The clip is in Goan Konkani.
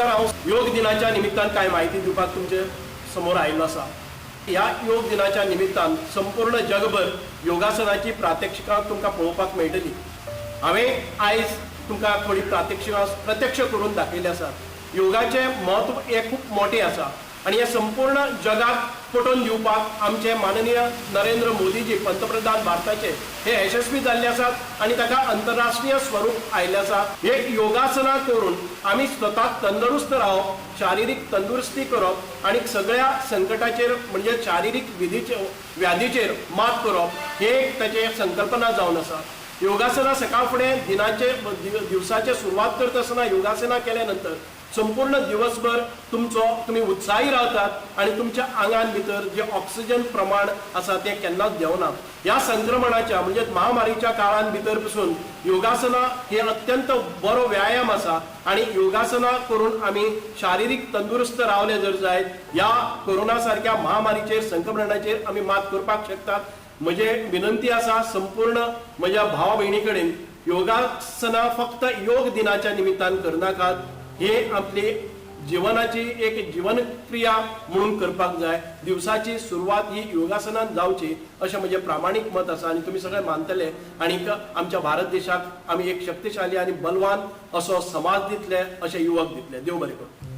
नमस्कार. हांव योग दिनाच्या निमित्तान कांय माहिती दिवपाक तुमचे समोर आयिल्लो आसा. ह्या योग दिनाच्या निमित्तान संपूर्ण जगभर योगासनाची प्रात्यक्षिकां तुमकां पळोवपाक मेळटली. हांवें आयज तुमकां थोडी प्रात्यक्षिकां प्रत्यक्ष करून दाखयल्ली आसात. योगाचें म्हत्व हें खूब मोटें आसा आनी हें संपूर्ण जगाक पटोवन दिवपाक आमचे माननीय नरेंद्र मोदीजी पंतप्रधान भारताचे हे यशस्वी जाल्ले आसात आनी ताका आंतरराष्ट्रीय स्वरूप आयिल्लें आसा. हे योगासनां करून आमी स्वताक तंदुरुस्त रावप, शारिरीक तंदुरुस्ती करप आनी सगळ्या संकटाचेर म्हणजे शारिरीक विधीचे व्याधीचेर मात करप हे एक ताचे संकल्पना जावन आसा. योगासनां सकाळ फुडें दिनाचे दिवसाचे सुरवात करता आसतना योगासनां केल्या नंतर संपूर्ण दिवसभर तुमचो तुमी उत्साही रावतात आनी तुमच्या आंगान भितर जे ऑक्सिजन प्रमाण आसा तें केन्नाच देंवना. ह्या संक्रमणाच्या म्हणजे महामारीच्या काळान भितर पसून योगासनां हे अत्यंत बरो व्यायाम आसा आनी योगासनां करून आमी शारिरीक तंदुरुस्त रावले जर जायत ह्या कोरोना सारक्या महामारीचेर संक्रमणाचेर आमी मात करपाक शकतात. म्हजे विनंती आसा संपूर्ण म्हज्या भावा भयणी कडेन, योगासनां फक्त योग दिनाच्या निमित्तान करनाकात, हे आपली जिवनाची एक जीवनक्रिया म्हणून करपाक जाय. दिवसाची सुरवात ही योगासनान जावची अशें म्हजें प्रामाणीक मत आसा आनी तुमी सगळे मानतले आनी आमच्या भारत देशाक आमी एक शक्तिशाली आनी बलवान असो समाज दितले अशें युवक दितले. देव बरें करूं.